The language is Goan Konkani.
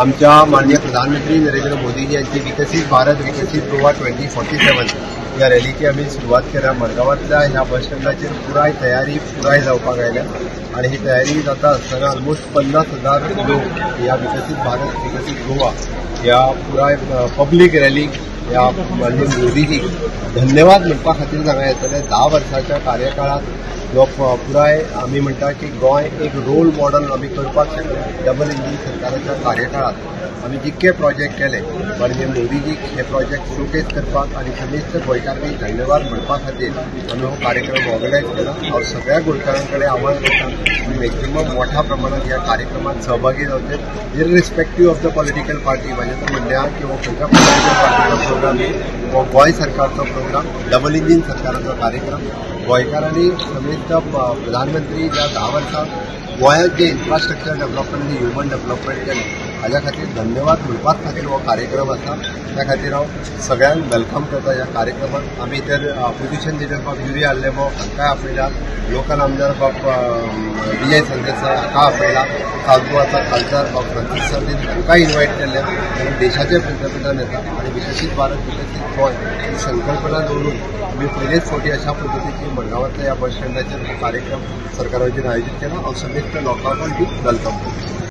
आमच्या माननीय प्रधानमंत्री नरेंद्र मोदीजी यांची विकसित भारत विकसित गोवा 2047 ह्या रॅलीची आमी सुरवात केल्या. मडगांवांतल्या ह्या बस स्टँडाचेर पुराय तयारी पुराय जावपाक आयल्या आनी ही तयारी जाता आसतना ऑलमोस्ट 50,000 लोक ह्या विकसित भारत विकसित गोवा ह्या पुराय पब्लीक रॅलीक ह्या माननीय मोदीजीक धन्यवाद म्हणपा खातीर हांगा येतले. 10 वर्साच्या कार्यकाळात जो पुराय आमी म्हणटा की गोंय एक रोल मॉडल आमी करपाक शकले. डबल इंजीन सरकाराच्या कार्यकाळात आमी जितके प्रोजेक्ट केले माननीय मोदीजीक हे प्रोजेक्ट शोकेस करपाक आनी समेस्त गोंयकारांनी धन्यवाद म्हणपा खातीर आमी हो कार्यक्रम ऑर्गनायज केला. हांव सगळ्या गोंयकारां कडेन आव्हान करता आमी मॅक्झिमम मोठ्या प्रमाणात ह्या कार्यक्रमात सहभागी जावचे, irrespective of the political party. म्हाजें तर म्हणणें आहा की हो खंयच्या पॉलिटिकल पार्टीचो प्रोग्राम न्ही, हो गोंय सरकारचो प्रोग्राम, डबल इंजीन सरकाराचो कार्यक्रम. गोंयकारांनी समेस्त प्रधानमंत्री ज्या 10 वर्सां गोंयांत जे इन्फ्रास्ट्रक्चर डेव्हलपमेंट आनी ह्युमन डेव्हलपमेंट केलें हाज्या खातीर धन्यवाद म्हणपाच खातीर हो कार्यक्रम आसा. त्या खातीर हांव सगळ्यांक welcome करता ह्या कार्यक्रमाक. आमी तर ऑपोजिशन लिडर बाब युरी आलेमांव हांकांय आपयला, लोकल आमदार बाब विजय सरदेसाय हाका आपयला, साउथ गोवाचा खासदार बाब फ्रांसीस सार्दीन हांकांय इन्वायट केल्ले. कारण देशाचे पंतप्रधान येता आनी विकसीत भारत विकसीत गोंय ही संकल्पना दवरून आमी पयलेच फावटी अशा पद्दतीची मडगांवांतल्या ह्या बस स्टँडाचेर हो कार्यक्रम सरकारा वतीन आयोजीत केला. हांव समेस्त लोकांक welcome करता.